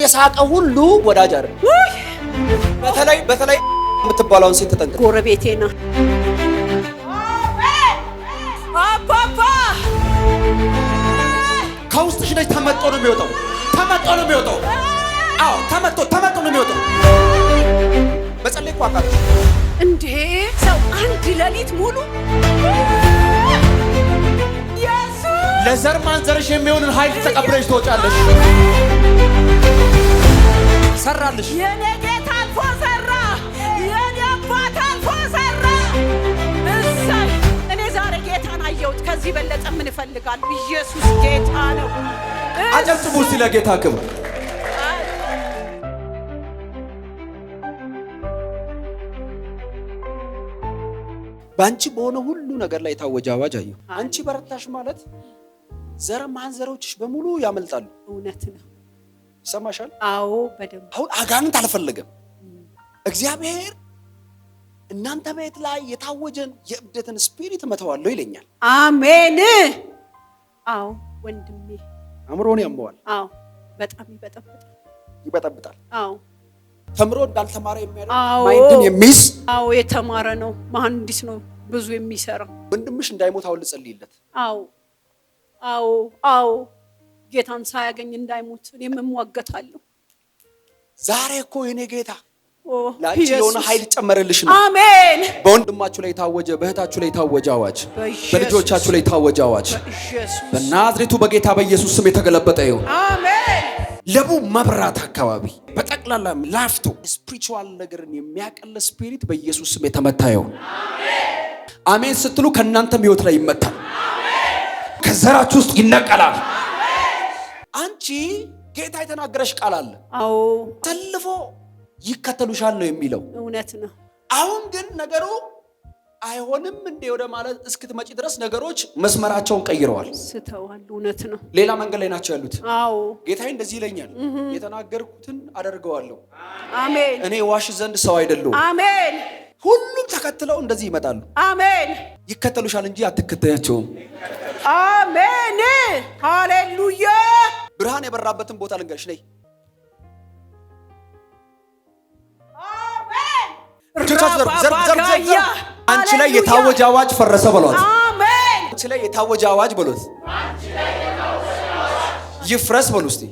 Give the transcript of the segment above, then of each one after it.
የሳቀ ሁሉ ወዳጅ አይደለም። በተለይ በተለይ የምትባለውን ሴት ተጠንቀቅ። ጎረቤቴ ነው። አባባ ከውስጥሽ ነች ተመጦ ነው የሚወጣው። ተመጦ ነው የሚወጣው። አዎ ተመጦ ተመጦ ነው የሚወጣው። መጸለይ እኮ አቃተሽ። እንዴ ሰው አንድ ሌሊት ሙሉ ኢየሱስ ለዘር ማንዘርሽ የሚሆንን ኃይል ተቀብለሽ ትወጫለሽ። ሰራልሽ። የኔ ጌታ አልፎ ሰራ። የኔ አባት አልፎ ሰራ። እሰይ እኔ ዛሬ ጌታን አየሁት። ከዚህ በለጠ ምን እፈልጋለሁ? ኢየሱስ ጌታ ነው። አጨብጭቡ እስቲ ለጌታ ክብር። በአንቺ በሆነ ሁሉ ነገር ላይ የታወጀ አዋጅ አየሁ። አንቺ በረታሽ ማለት ዘር ማንዘሮችሽ በሙሉ ያመልጣሉ። እውነት ነው። ይሰማሻል? አዎ በደንብ። አሁን አጋንንት አልፈለገም። እግዚአብሔር እናንተ ቤት ላይ የታወጀን የእብደትን spirit እመታዋለሁ ይለኛል። አሜን። አዎ ወንድሜ አእምሮን ያመዋል። አዎ በጣም ይበጠብጣል፣ ይበጠብጣል። አዎ ተምሮ እንዳልተማረ የሚያደርግ አዎ። ማይንድን የሚይዝ። አዎ የተማረ ነው፣ መሐንዲስ ነው፣ ብዙ የሚሰራ። ወንድምሽ እንዳይሞት አሁን ልጸልይለት። አዎ አዎ አዎ ጌታን ሳያገኝ እንዳይሞት እኔም እሟገታለሁ። ዛሬ እኮ የኔ ጌታ ኦ ለአንቺ የሆነ ኢየሱስ። ኃይል ጨመረልሽ ነው። አሜን። በወንድማችሁ ላይ የታወጀ፣ በእህታችሁ ላይ የታወጀ አዋጅ፣ በኢየሱስ። በልጆቻችሁ ላይ የታወጀ አዋጅ በኢየሱስ። በናዝሬቱ በጌታ በኢየሱስ ስም የተገለበጠ ይሁን። አሜን። ለቡ መብራት አካባቢ በጠቅላላ ላፍቶ spiritual ነገርን የሚያቀል spirit በኢየሱስ ስም የተመታ ይሁን። አሜን ስትሉ ከእናንተም ህይወት ላይ ይመታል፣ ከዘራችሁ ውስጥ ይነቀላል። አንቺ ጌታ የተናገረሽ ቃል አለ። አዎ ተልፎ ይከተሉሻል ነው የሚለው። እውነት ነው። አሁን ግን ነገሩ አይሆንም እንዴ ወደ ማለት እስክትመጪ ድረስ ነገሮች መስመራቸውን ቀይረዋል። ስተዋል። እውነት ነው። ሌላ መንገድ ላይ ናቸው ያሉት። አዎ ጌታዬ እንደዚህ ይለኛል፣ የተናገርኩትን አደርገዋለሁ። አሜን። እኔ ዋሽ ዘንድ ሰው አይደለሁም። አሜን። ሁሉም ተከትለው እንደዚህ ይመጣሉ። አሜን። ይከተሉሻል እንጂ አትከተያቸውም። አሜን። ሃሌሉያ። ብርሃን የበራበትን ቦታ ልንገርሽ። ነይ። አሜን። እጆቻችሁ ዘርጉ፣ ዘርጉ፣ ዘርጉ፣ ዘርጉ። አንቺ ላይ የታወጀ አዋጅ ፈረሰ በሏት። አሜን። አንቺ ላይ የታወጀ አዋጅ በሏት። ይፍረስ በሉ እስቲ።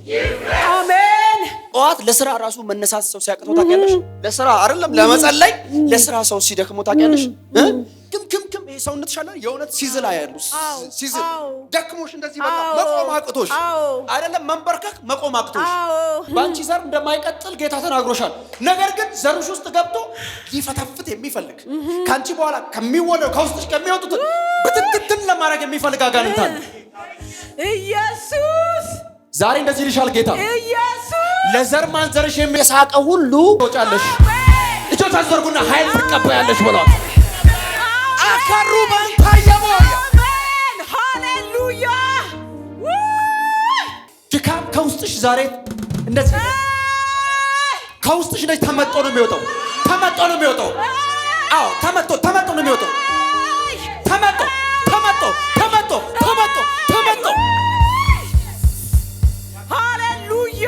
አሜን። ጠዋት ለስራ ራሱ መነሳት ሰው ሲያቅተው ታውቂያለሽ? ለስራ አይደለም ለመጸለይ፣ ለስራ ሰው ሲደክመው ታውቂያለሽ? እ? ክም ክም ክም ይሄ ሰውነትሽ አለ የእውነት ሲዝል አያሉ አዎ፣ ሲዝል አዎ። ደክሞሽ እንደዚህ በቃ አዎ፣ መቆም አቅቶሽ አዎ። አይደለም መንበርከክ መቆም አቅቶሽ አዎ። በአንቺ ዘር እንደማይቀጥል ጌታ ተናግሮሻል። ነገር ግን ዘርሽ ውስጥ ገብቶ ሊፈተፍት የሚፈልግ ከአንቺ በኋላ ከሚወለዱ ከውስጥሽ ከሚወጡት ብትትትን ለማድረግ የሚፈልግ አጋንንት አለ። ኢየሱስ። ዛሬ እንደዚህ ይልሻል ጌታ። ኢየሱስ። ለዘር ማንዘርሽ የሚሳቀ ሁሉ ትወጫለሽ። እጆቻችሁ ዘርጉና ኃይል ትቀበያለሽ ብሏት። አከሩ ባንታየሞ አሜን። ሃሌሉያ። ድካም ከውስጥሽ ዛሬ እንደዚህ ከውስጥሽ እንደዚህ ተመጦ ነው የሚወጣው። ተመጦ ነው የሚወጣው። አዎ ተመጦ ተመጦ ነው የሚወጣው። ተመጦ ተመጦ ተመጦ ተመጦ ተመጦ። ሃሌሉያ።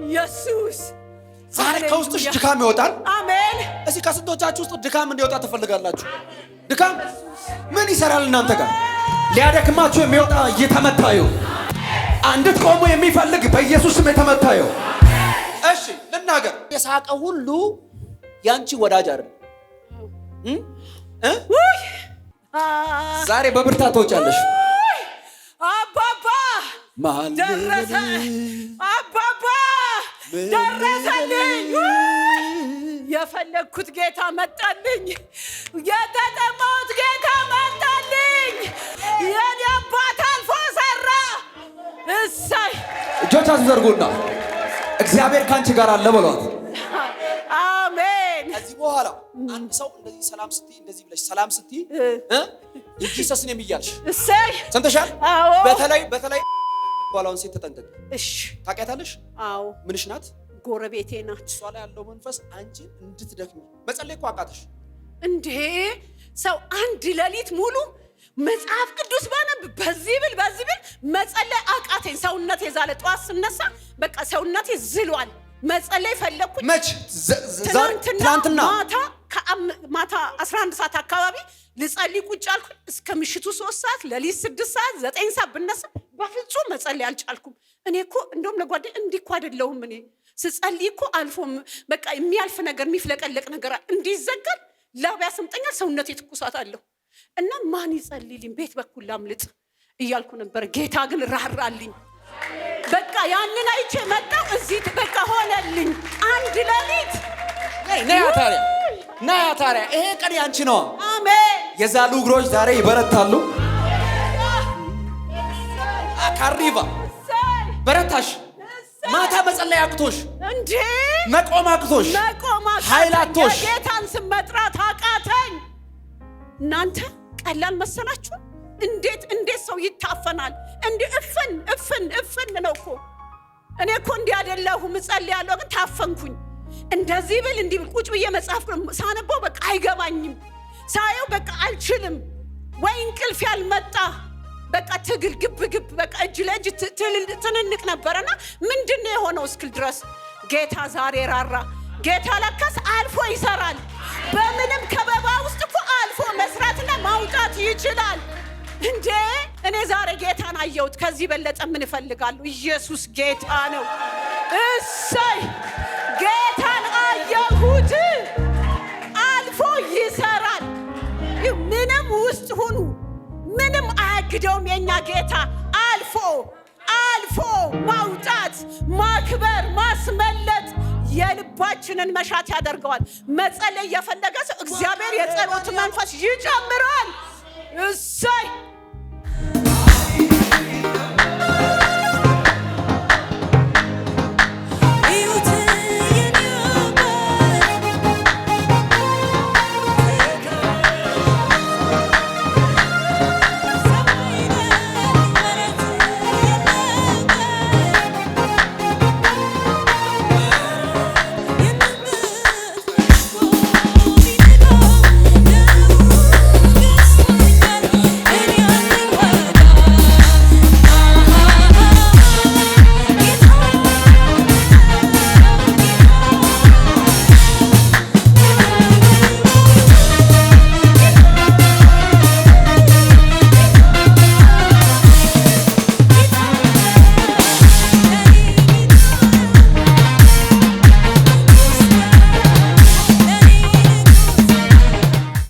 ኢየሱስ። ዛሬ ከውስጥሽ ድካም ይወጣል። አሜን። እስኪ ከስንቶቻችሁ ውስጥ ድካም እንዲወጣ ትፈልጋላችሁ? ድካም ምን ይሰራል እናንተ ጋር? ሊያደክማችሁ የሚወጣ እየተመታ ይሁን። እንድትቆሙ የሚፈልግ በኢየሱስ ስም የተመታ ይሁን። እሺ ልናገር፣ የሳቀ ሁሉ ያንቺ ወዳጅ አይደለም። እ? እ? ዛሬ በብርታት ትወጫለሽ። አባባ ደረሰ። አባባ ደረሰልኝ። የፈለግኩት ጌታ መጣልኝ። የተጠማሁት ጌታ መጣልኝ። የኔ አባት አልፎ ሰራ። እሰይ። እጆቻችሁ ዘርጉና እግዚአብሔር ከአንቺ ጋር አለ በሏት። አሜን። ከዚህ በኋላ አንድ ሰው እንደዚህ ሰላም ስትይ፣ እንደዚህ ብለሽ ሰላም ስትይ እ Jesus name እያልሽ እሰይ። ሰምተሻል? አዎ። በተለይ በተለይ ባላውን ሴት ተጠንቀቂ። እሺ። ታውቂያታለሽ? አዎ። ምንሽ ናት? ጎረቤቴ ናት። እሷ ላይ ያለው መንፈስ አንቺን እንድትደክሚ መጸለይ እኮ አቃተሽ። እንዴ ሰው አንድ ሌሊት ሙሉ መጽሐፍ ቅዱስ ባነብ በዚህ ብል በዚህ ብል መጸለይ አቃተኝ። ሰውነቴ ዛለ። ጠዋት ስነሳ በቃ ሰውነቴ ዝሏል። መጸለይ ፈለግኩኝ። መች? ዛሬ? ትናንትና። ትናንትና። ማታ ማታ 11 ሰዓት አካባቢ ልጸልይ ቁጭ አልኩኝ። እስከ ምሽቱ 3 ሰዓት፣ ሌሊት 6 ሰዓት፣ 9 ሰዓት ብነሳ በፍጹም መጸለይ አልቻልኩም። እኔ እኮ እንደውም ለጓደኛ እንዲህ እኮ አይደለሁም፣ እኔ ስጸልይ እኮ አልፎ በቃ የሚያልፍ ነገር፣ የሚፍለቀለቅ ነገር እንዲዘጋል፣ ላብ ያሰምጠኛል፣ ሰውነቴ ትኩሳት አለሁ እና ማን ይጸልይልኝ፣ ቤት በኩል ላምልጥ እያልኩ ነበር። ጌታ ግን ራራልኝ። በቃ ያንን አይቼ መጣሁ እዚህ፣ በቃ ሆነልኝ። አንድ ሌሊት። ነይ ነያ ታዲያ፣ ነያ ታዲያ፣ ይሄ ቀን ያንቺ ነው። አሜን። የዛሉ እግሮች ዛሬ ይበረታሉ። አካሪቫ። እሰይ! በረታሽ። እሰይ! ማታ መጸለይ አቅቶሽ፣ እንዴ! መቆም አቅቶሽ፣ መቆም አቃተኝ። ኃይል አጥቶሽ። የጌታን ስም መጥራት አቃተኝ። እናንተ ቀላል መሰላችሁ? እንዴት እንዴት ሰው ይታፈናል? እንዲህ እፍን እፍን እፍን ነው እኮ። እኔ እኮ እንዲህ አይደለሁም፣ እጸልያለሁ፣ ግን ታፈንኩኝ። እንደዚህ ብል፣ እንዲህ ብል፣ ቁጭ ብዬ መጽሐፍ ሳነበው በቃ አይገባኝም። ሳየው በቃ አልችልም። ወይ እንቅልፍ ያልመጣ፣ በቃ ትግል፣ ግብ ግብ፣ በቃ እጅ ለእጅ ትንንቅ ነበረና ምንድን ነው የሆነው እስክል ድረስ ጌታ ዛሬ ራራ። ጌታ ለካስ አልፎ ይሰራል። በምንም ከበባ ውስጥ እኮ አልፎ መስራትና ማውጣት ይችላል። እንዴ፣ እኔ ዛሬ ጌታን አየሁት። ከዚህ በለጠ ምን እፈልጋለሁ? ኢየሱስ ጌታ ነው። እሰይ፣ ጌታን አየሁት። አልፎ ይሰራል። ምንም ውስጥ ሁኑ፣ ምንም አያግደውም። የኛ ጌታ አልፎ አልፎ ማውጣት፣ ማክበር፣ ማስመለጥ የልባችንን መሻት ያደርገዋል። መጸለይ የፈለገ ሰው እግዚአብሔር የጸሎት መንፈስ ይጨምራል። እሰይ!